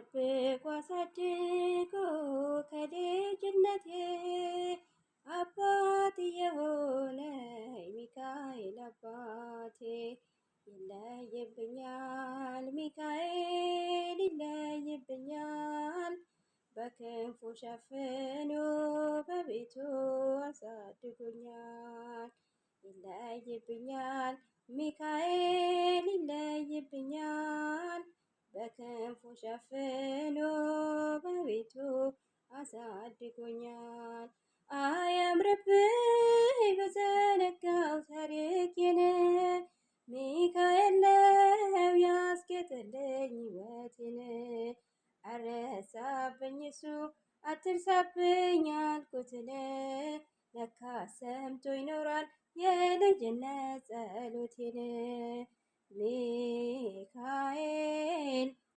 ጠብቆ አሳድጎ ከልጅነቴ አባት የሆነ ሚካኤል አባቴ። ይለይብኛል ሚካኤል ይለይብኛል፣ በክንፉ ሸፍኖ በቤቱ አሳድጎኛል። ይለይብኛል ሚካኤል ይለይብኛል፣ በክንፉ ሸፍኖ በቤቱ አሳድጎኛል። አያምርብኝ በዘነጋው ታሪኬን፣ ሚካኤል ነው ያስጌጠልኝ ሕይወቴን። አረሳብኝ እሱ አትርሳብኝ አልኩትን፣ ለካ ሰምቶ ይኖራል የልጅነት ጸሎቴን። ሚካኤል